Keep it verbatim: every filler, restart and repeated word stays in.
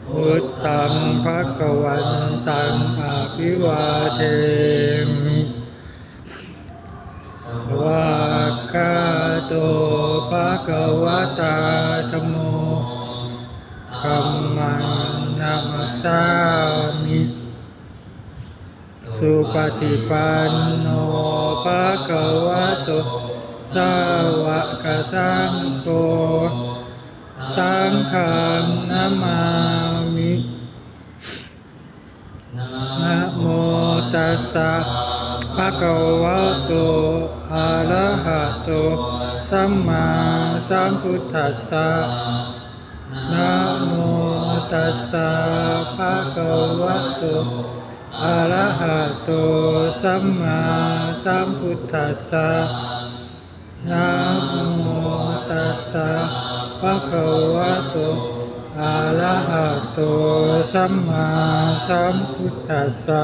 Buddhaṃ bhagavantaṃ abhivādemi. Svākkhāto bhagavatā dhammo. Dhammaṃ namassāmi. Supaṭipanno bhagavato sāvakasaṅgho. Saṅghaṃ namāmi. Namo tassa bhagavato arahato sammāsambuddhassa. Namo tassa bhagavato arahato sammāsambuddhassa. Namo tassa bhagavato arahato sammāsambuddhassa.